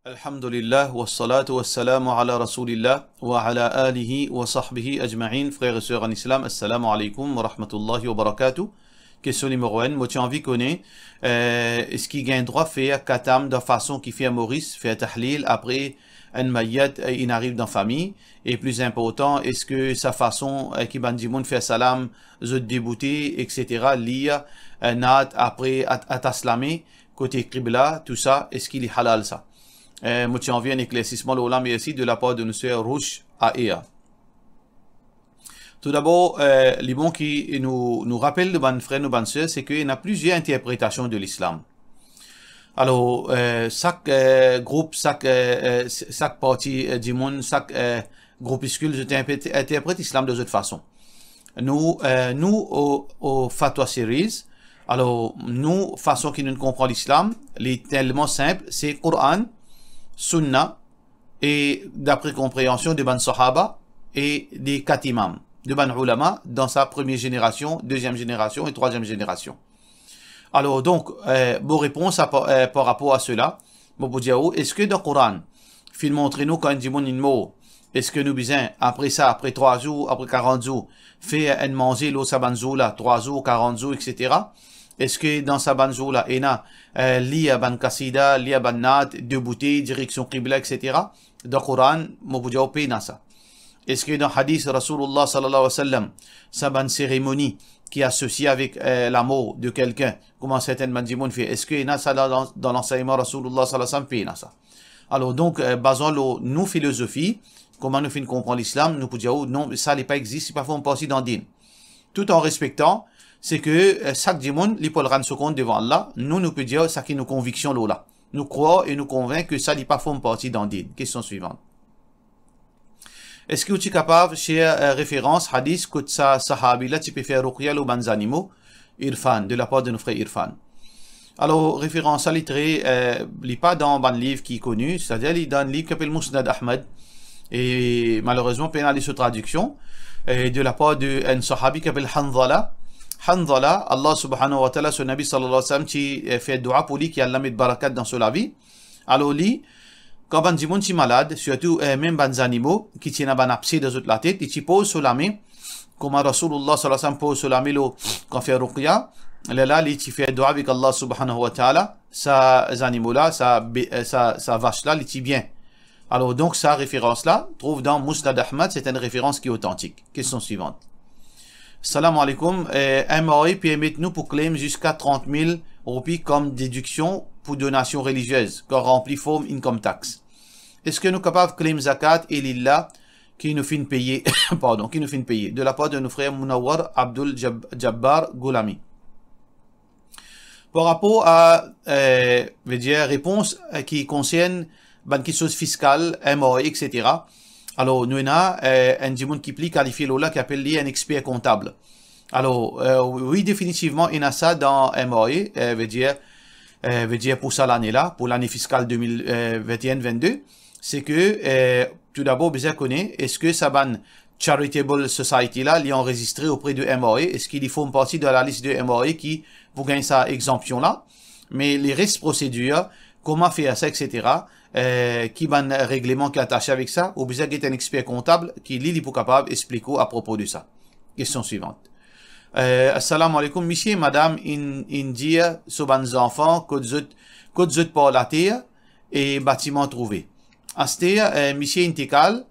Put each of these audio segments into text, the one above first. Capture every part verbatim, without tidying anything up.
Alhamdulillah, wassalatu wassalamu ala Rasoulillah, wa ala alihi wa sahbihi ajmain. Frer e ser an Islam, assalamu alaykoum wa rahmatullahi wa barakatuh. Kestion nimero enn, mo ti anvi kone, eh, eski gagn drwa fer katam dan fason ki fer Moris, fer tahlil, apre enn mayit, eh, inn ariv dan fami? E pli inportan, eski sa fason, eh, ki bann dimoun fer salam, zot deboute, et cetera, lir, eh, naat, apre at-, atas lame, kote kibla, tou sa, eski li halal sa? Eh, mo ti anvi enn eklersisman lor la, mersi, de lapar de nou ser Rouch A E A. Toudabor, eh, li bon ki nou, nou rapel nou bann frer, nou bann ser, se ke ena plizier interpretasion de lislam. Alor, eh, sak, eh, group, sak, eh, eh, sak parti, eh, dimoun, sak, eh, groupiskil, zot inpe-, interpret lislam de zot fason. Nou, eh, nou, o, o Fatwa Series, alor, nou, fason ki nou konpran lislam, li telman sinp, se Koran, Sunna, e dapre konpreansion de bann sahaba e de kat imam, de bann oulama dan sa premie zenerasion, deziem zenerasion e trwaziem zenerasion. Alor, donk, eh, mo repons a pa-, eh, par rapor a sela, mo pou dir ou, eski dan Koran, finn montre nou kan enn dimoun inn mor, eski nou bizin, apre sa, apre trwa zour, apre karant zour, fer enn manze lor sa bann zour la, trwa zour, karant zour, et cetera? Eski dan sa bann zour la, ena, eh, lir bann kasida, lir bann naat, deboute, direksion kibla, et cetera? Dan Koran, mo pou dir ou pena sa. Eski dan hadis Rasoulillah sallallahu alayhi wa sallam, sa bann seremoni ki asosie avek, eh, lamor de kelkenn, kouma sertin bann dimoun fer, eski ena sa dan, dan, dan lansegnman Rasoulillah sallallahu alayhi wa sallam? Pena sa. Alor, donk, eh, bazan lor nou filozofi, kouma nou finn konpran lislam, nou pou dir ou, non, sa li pa existe, li pa form parti dan din. Tout an respektan, se ke, eh, sak dimoun, li pou al rann so kont devan Allah, nou, nou pe dir seki nou konviksion lor la. Nou krwar e nou konvink ke sa li pa form parti dan din. Kestion swivan. Eski ou ti kapav share, eh, referans, hadis, kot sa sahabi la ti pe fer ruqya lor bann zanimo? Irfan, de lapar de nou frer Irfan. Alor, referans la, li tre, eh, li pa dan bann liv ki koni, setadir li dan liv ki apel Musnad Ahmad. E malerezman, pena li so tradiksion, eh, de lapar de enn sahabi ki apel Hanzala. Hanzala, Allah subhanahu wa ta'ala, so Nabi sallallahu alayhi wa sallam ti, eh, fer dua pou li ki Allah met barakat dan so lavi. Alor li, kan bann dimoun ti malad, sirtou, eh, mem bann zanimo ki ti ena bann apse dan zot latet, li ti poz so lame, kouma Rasoulillah sallallahu alayhi wa sallam poz so lame lor, kan fer ruqya, lerla li ti fer dua avek Allah subhanahu wa ta'ala, sa zanimo la, sa be-, eh, sa, sa vas la, li ti bien. Alor, donk, sa referans la, trouv dan Musnad Ahmad, se enn referans ki otantik. Kestion swivan. Salam aleykoum. Eh, enn mari permet nou pou claim ziska trant mil roupi kom dediksion pou donasion reliziez, kan ranpli form income tax. Eski nou kapav claim zakat e lil la ki nou finn peye, pardon, ki nou finn peye, de lapar de nou frer Munawwar Abdul Jab-, Jabbar Ghoulami. Par rapor a, eh, vedir, repons, eh, ki konsern bann kiksoz fiskal, M R A, et cetera. Alor, nou ena, eh, enn dimoun ki pli kalifie lor la, ki apel li enn exper kontab. Alor, eh, wi, definitivman, ena sa dan M R A, eh, vedir, eh, vedir pou sa lane la, pou lane fiskal de mil, eh, vingt et un vingt-deux, se ke, eh, toudabor, bizin kone, eski sa bann charitable society la, li anrezistre opre de M R A, eski li form parti de la lis de M R A ki pou gagn sa egzanpsion la, me li res prosedir, kouma fer sa, et cetera, eh, ki bann regleman ki atase avek sa, ou bizin get enn exper kontab ki li, li pou kapav explik ou apropo de sa. Kestion swivan. Eh, assalamu aleykoum, misie e madam inn, inn dir so bann zanfan kot zot, kot zot par later e batiman trouve. Aster, eh, misie inn tekal,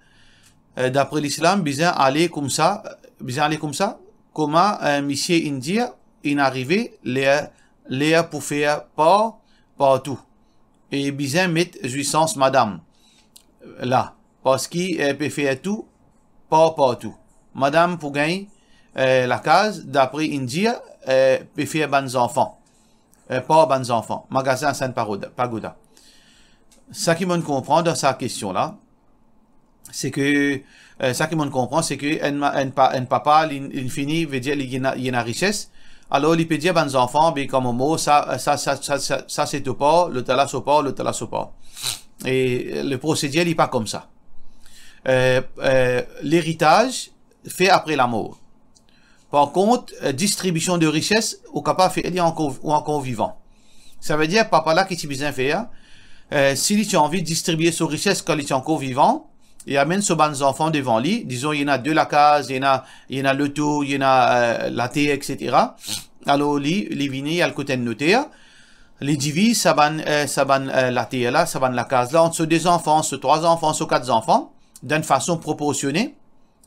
eh, dapre lislam, bizin ale koumsa, bizin ale koumsa, kouma, eh, misie inn dir, inn arive ler, ler pou fer par partou. E bizin met zwisans madam la, parski, eh, pe fer tou par partou. Madam pou gagn, eh, lakaz, dapre inn dir, eh, pe fer bann zanfan, eh, par bann zanfan. Magazin Sainte Pagoda, Pagoda. Sa ki mo'nn konpran dan sa kestion la, se ke, eh, sa ki mo'nn konpran, se ke enn ma-, enn pa-, enn papa, li, li fini, vedir li ena, li ena rises. Alor, li pe dir bann zanfan, be kan mo mor, sa, sa, sa se to par, lotala so par, lotala so par. E le prosedir, li pa koumsa. Eh, eh, leritaz fer apre lamor. Par kont, eh, distribision de rises, ou kapav fer li ankor, ou ankor vivan. Savedir, papa la ki ti bizin fer, Eh, si li ti anvi distribie so rises kan li ti ankor vivan, e amenn so bann zanfan devan li, dizon, li ena de lakaz, li ena, li ena loto, li ena, eh, later, et cetera. Alor, li, li vini, li al kot enn noter, li diviz sa bann, eh, sa bann, eh, later la, sa bann lakaz la, ant so de zanfan, so trwa zanfan, so kat zanfan, dan enn fason proporsione,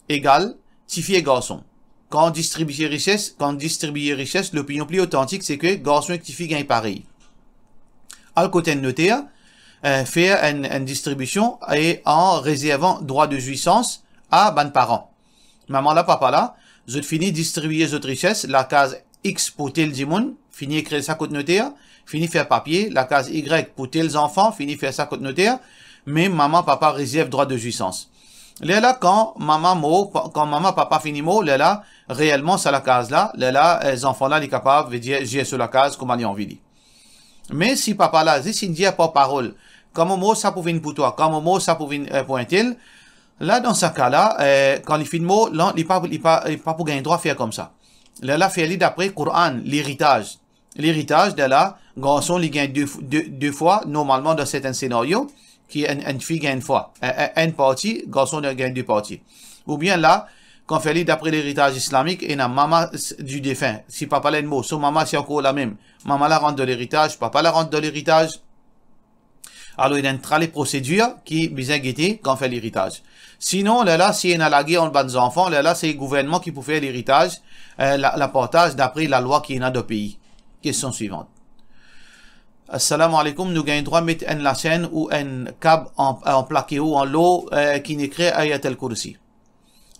egal, tifi e garson. Kan distribie rises, kan distribie rises, lopinion pli otantik, se ke garson ek tifi gagn parey. Al kot enn noter, eh, fer enn, enn distribision e an rezervan drwa de zwisans a bann paran. Mama la, papa la, zot fini distribie zot rises, lakaz X pou tel dimoun, fini ekrir sa kot noter, fini fer papie, lakaz Y pou tel zanfan, fini fer sa kot noter, me mama, papa rezerv drwa de zwisans. Lerla kan mama mor, pa-, kan mama, papa fini mor, lerla, reelman, sa lakaz la, lerla, eh, zanfan la, li kapav, vedir, zer so lakaz kouma li anvi li. Me si papa la zis inn dir par parol, "Kan mo mor, sa pou vinn pou twa, kan mo mor, sa pou vinn, eh, pou entel," la, dan sa ka la, eh, kan li finn mor, la, li pa, li pa, li pa pou gagn drwa fer koumsa. Lerla, fer li dapre Koran, leritaz. Leritaz, lerla, garson, li gagn de, de, de fwa, normalman, dan sertin senario, ki enn, enn fi gagn enn fwa. Enn, enn, enn parti, garson, li gagn de parti. Oubien la, kan fer li dapre leritaz islamik, ena mama s-, di defin, si papa la inn mor, so mama si ankor lamem, mama la rant dan leritaz, papa la rant dan leritaz. Alor, ena enn trale prosedir ki bizin gete kan fer leritaz. Sinon, lerla, si ena lager ant bann zanfan, lerla, se gouvernman ki pou fer leritaz, eh, la, lapartaz dapre lalwa ki ena dan pei. Kestion swivan. Assalamu alaikum, nou gagn drwa met enn lasenn ou enn kab an, an plake ou an lor, eh, ki inn ekrir Ayat al Kursi.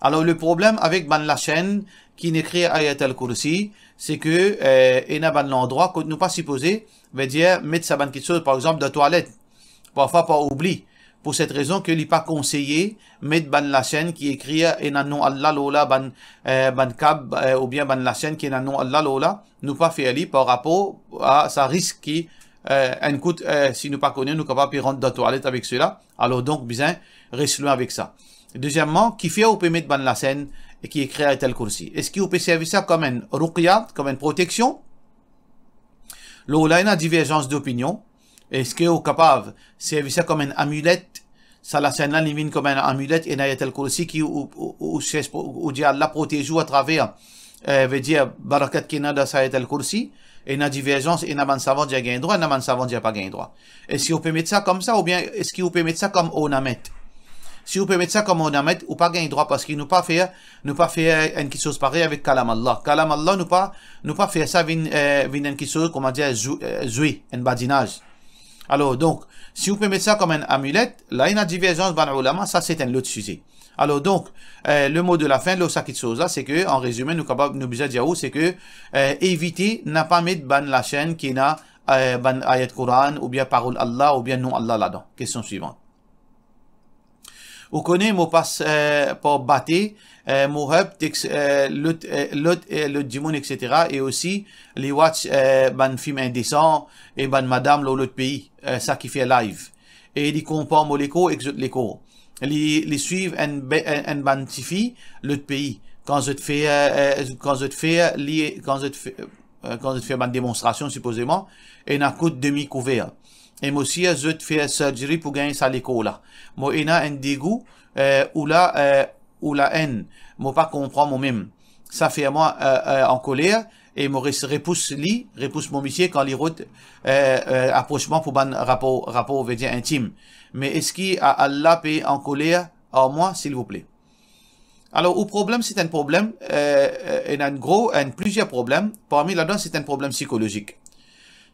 Alor, le problem avek bann lasenn ki inn ekrir Ayat al Kursi, se ke, eh, ena bann landrwa kot nou pa sipoze, vedir, met sa bann kiksoz, par exanp, dan twalet, parfwa par oubli. Pou set rezon ke li pa konseye met bann lasenn ki ekrir ena nom Allah lor la, bann, eh, bann kab, eh, oubien bann lasenn ki ena nom Allah lor la, nou pa fer li par rapor a sa risk ki, eh, enn kout, eh, si nou pa kone, nou kapav pe rant dan twalet avek sela. Alor donk, bizin res lwin avek sa. Dezieman, kifer ou pe met bann lasenn ki ekrir Ayat al Kursi? Eski ou pe servi sa kom enn ruqya, kom enn proteksion? Lor la, ena diverzans dopinion. Eski ou kapav servi sa kom enn amilet? Sa lasenn la, li vinn kom enn amilet, ena Ayat al Kursi ki ou, ou, ou, ou, ou dir Allah protez ou atraver, eh, vedir, barakat ki ena dan sa Ayat al Kursi. Ena diverzans, ena bann savan dir gagn drwa, ena bann savan dir pa gagn drwa. Eski ou pe met sa koumsa, oubien eski ou pe met sa kom ornament? Si ou pe met sa kom ornament, ou pa gagn drwa, parski nou pa fer, nou pa fer enn kiksoz parey avek Kalam Allah. Kalam Allah, nou pa, nou pa fer sa vinn, eh, vinn enn kiksoz, kouma dir, zwe, eh, zwe, enn badinaz. Alor, donk, si ou pe met sa kom enn amilet, la ena diverzans bann oulama, sa se enn lot size. Alor, donk, eh, le mo de la fin, lor sa kiksoz la, se ke, an rezime, nou kapav, nou bizin dir ou, se ke, eh, evite, napa met bann lasenn ki ena, eh, bann ayat Koran, oubien parol Allah, oubien nom Allah ladan. Kestion swivan. Ou kone, mo pas, eh, par Bate, eh, mo help text, eh, lot, eh, lot, eh, lot dimoun, et cetera. E osi, li watch, eh, bann fim indesan e bann madam lor lot pei, eh, sa ki fer live. E li konpar mo lekor ek zot lekor. Li, li swiv enn be-, enn, enn bann tifi lot pei. Kan zot fer, eh, kan zot fer, li, kan zot fer, eh, kan zot fer bann demonstrasion, sipozeman, ena kout demi kouver. E mo sir zot fer surgery pou gagn sa lekor la. Mo ena enn degou, eh, ou la, eh, ou la enn. Mo pa konpran momem. Sa fer mwa, eh, eh, ankoler, e mo res repous li, repous mo misie kan li rod, eh, eh, apros mwa pou bann rapor, rapor, vedir intim. Me eski a-, Allah pe ankoler ar mwa, silvouple? Alor, ou problem, se enn problem, eh, eh, ena enn gro, enn plizier problem, parmi ladan, se enn problem sikolozik.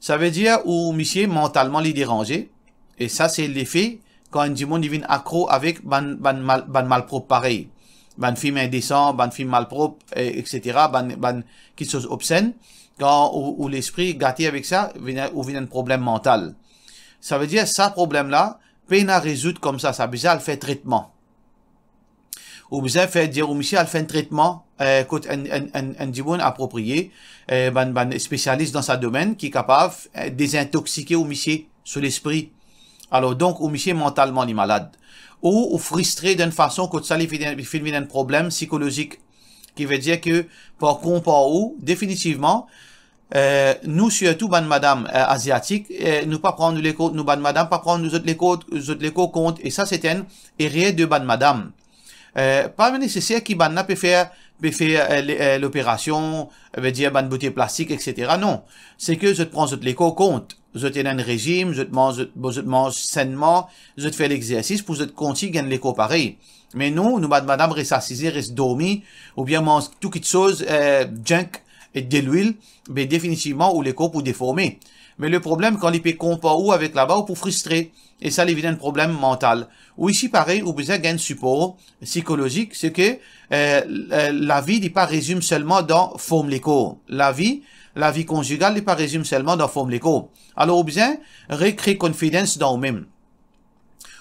Savedir ou misie mantalman li deranze, e sa se lefe kan enn dimoun li vinn akro avek bann, bann mal, bann malprop parey, bann fim indesan, bann fim malprop, e, et cetera, bann, bann kiksoz obsenn, kan ou, ou lespri gate avek sa, vinn, ou vinn enn problem mantal. Savedir sa problem la, pena rezoud koumsa, sa bizin al fer tretman. Ou bizin fer dir ou misie al fer enn tretman, eh, kot enn, enn, enn, enn dimoun apropriye, eh, bann, bann spesialis dan sa domenn ki kapav, eh, dezintoksike ou misie so lespri. Alor, donk, ou misie mantalman li malad. Ou, ou fristre dan enn fason kot sa li finn, li finn vinn enn problem sikolozik. Ki vedir ke, par konpar ou, definitivman, Eh, nou, sirtou bann madam, eh, aziatik, eh, nou pa pran nou lekor, nou bann madam pa pran nou zot lekor, zot lekor kont, e sa se enn erer de bann madam. Eh, pa neseser ki bann la pe fer, pe fer, eh, le-, eh, loperasion, eh, vedir bann boutey plastik, et cetera. Non, se ke zot pran zot lekor kont, zot ena enn rezim, zot manz, zot, zot manz sennman, zot fer lexersis pou zot kontign gagn lekor parey. Me nou, nou bann madam res asize, res dormi, oubien manz tou kitsoz, eh, junk e delwil, be definitivman ou lekor pou deforme. Me le problem, kan li pe konpar ou avek laba, ou pou fristre, e sa li vinn enn problem mantal. Ou isi parey, ou bizin gagn sipor sikolozik, se ke, eh, eh, lavi, li pa rezim selman dan form lekor. Lavi, lavi konzigal, li pa rezim selman dan form lekor. Alor, ou bizin rekre konfidans dan ou mem.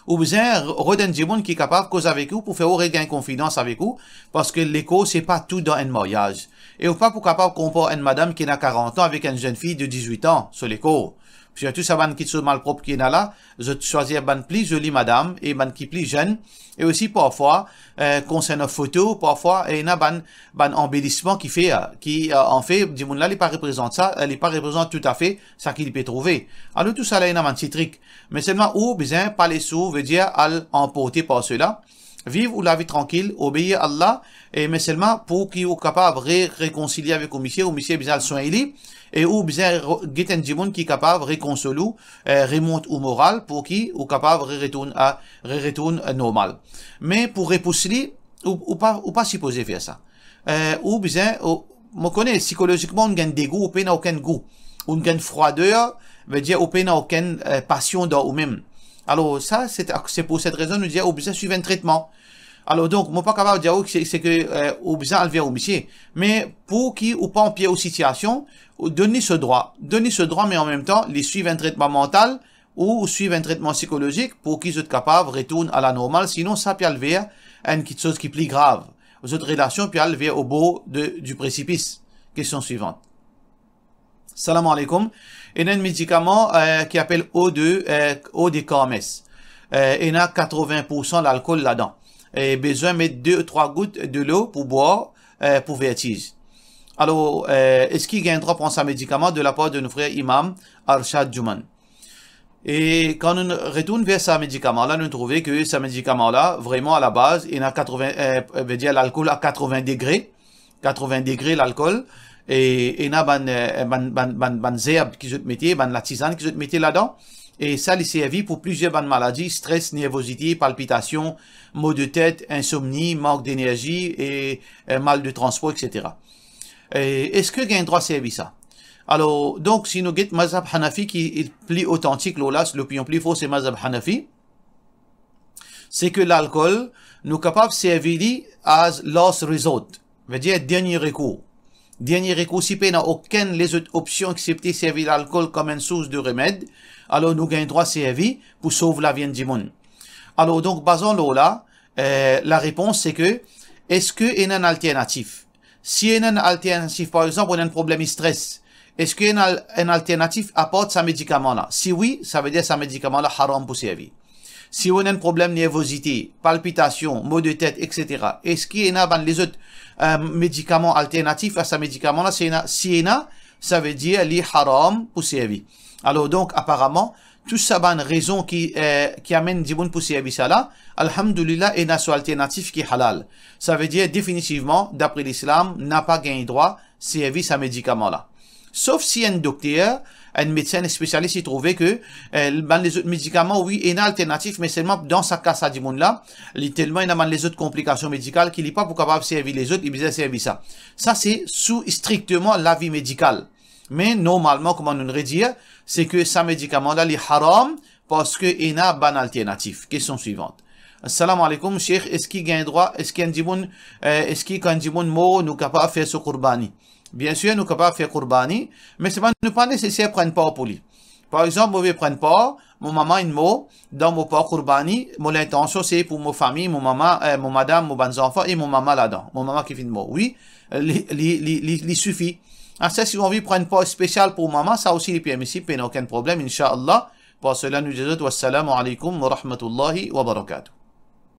Ou bizin r-, rod enn dimoun ki kapav koz avek ou pou fer ou regagn konfidans avek ou, parski lekor se pa tou dan enn maryaz. E ou pa pou kapav konpar enn madam ki ena karant an avek enn zenn fi de dizwit an, so lekor. Sirtou sa bann kitsoz malprop ki ena la, zot swazir bann pli zoli madam e bann ki pli zenn, e osi parfwa, eh, konsernan foto, parfwa ena bann, bann anbelisman ki fer, ki, eh, anfet, dimoun la, li pa reprezant sa, eh, li pa reprezant toutafe sa ki li pe trouve. Alor, tousala ena bann ti trik. Me selman ou bizin pa les ou, vedir al anporte par sela. Viv ou lavi trankil, obeir Allah, e me selman pou ki ou kapav re-, rekonsilie avek ou misie, ou misie bizin al swegn li, e ou bizin re-, get enn dimoun ki kapav rekonsol ou, eh, remont ou moral pou ki ou kapav re-, retourn a, re-, retourn, eh, normal. Me pou repous li, ou, ou pa, ou pa sipoze fer sa. Eh, ou bizin, ou, mo kone, sikolozikman, ou gagn degou, ou pena okenn gou. Ou gagn froider, vedir ou pena okenn, eh, pasion dan ou mem. Alor, sa, se, se pou set rezon nou dir ou bizin swiv enn tretman. Alor, donk, mo pa kapav dir ou se, se ke, eh, ou bizin al ver ou misie. Me pou ki ou pa anpir ou sitiasion, ou donn li so drwa. Donn li so drwa, me anmemtan, li swiv enn tretman mantal, ou swiv enn tretman sikolozik pou ki zot kapav retourn a la normal, sinon sa pe al ver enn kitsoz ki pli grav. Zot relasion pe al ver o bor de, du presipis. Kestion swivant. Salam aleykoum. Ena enn medikaman, eh, ki apel O de, eh, O de K M S. Eh, ena katrovin poursan lalkol ladan. E bizin met de trwa gout delo pou bwar, eh, pou vertiz. Alor, eh, eski gagn drwa pran sa medikaman de lapar de nou frer imam Arshad Juman? E kan nou retourn ver sa medikaman la, nou trouve ke sa medikaman la, vreman, alabaz, ena katrovin, eh, vedir lalkol a katrovin degre, katrovin degre lalkol, e ena bann, eh, bann, bann, bann, bann zerb ki zot mete, bann latizann ki zot mete ladan, e sa li servi pou plizier bann maladi, stres, nervozite, palpitasion, mo de tet, insomni, mank denerzi e, eh, mal de transpor, et cetera. E eski gagn drwa servi sa? Alor, donk, si nou get mazhab Hanafi ki pli otantik lor la, lopinion pli for se mazhab Hanafi, se ke lalkol, nou kapav servi li as last resort, vedir dernie rekour. Dernie rekour, si pena okenn lezot opsion exsepte servi lalkol kom enn sours de remed, alor nou gagn drwa servi pou sov lavi enn dimoun. Alor, donk, bazan lor la, eh, larepons se ke, eski ena enn alternatif? Si ena enn alternatif, par exanp, ou ena enn problem stres, eski ena enn al-, enn alternatif apar sa medikaman la? Si wi, savedir sa medikaman la haram pou servi. Si ou ena enn problem nervozite, palpitasion, mo de tet, et cetera, eski ena bann lezot, eh, medikaman alternatif a sa medikaman la? Si ena, si ena, savedir li haram pou servi. Alor, donk, aparaman, tou sa bann rezon ki, eh, ki amenn dimoun pou servi sa la, alhamdulillah, ena so alternatif ki halal. Savedir, definitivman, dapre Lislam, napa gagn drwa servi sa medikaman la. Sof si enn dokter, enn medsin, enn spesialis, li trouve ke, eh, bann lezot medikaman, wi, ena alternatif, me selman dan sa ka sa dimoun la, li telman ena bann lezot konplikasion medikal ki li pa pou kapav servi lezot, li bizin servi sa. Sa se sou strikteman lavi medikal. Me normalman, kouma nou redir, se ke sa medikaman la, li haram, parski ena bann alternatif. Kestion swivant. Assalamu alaikum, Sheikh, eski gagn drwa, eski enn dimoun, eh, eski kan enn dimoun mor, nou kapav fer so kourbani? Biensir, nou kapav fer kourbani, me selman nou pa neseser pran par pou li. Par exanp, mo pe pran par, mo mama inn mor, dan mo par kourbani, mo lintansion se pou mo fami, mo mama, eh, mo madam, mo bann zanfan e mo mama ladan. Mo mama ki finn mor. Wi, li, li, li, li, li sifi. Apre, si ou anvi pran par spesial pou mama, sa osi li permisib, pena okenn problem, inshallah. Par sela, nou dir zot, wassalamu alaikum wa rahmatullahi wa barakatuh.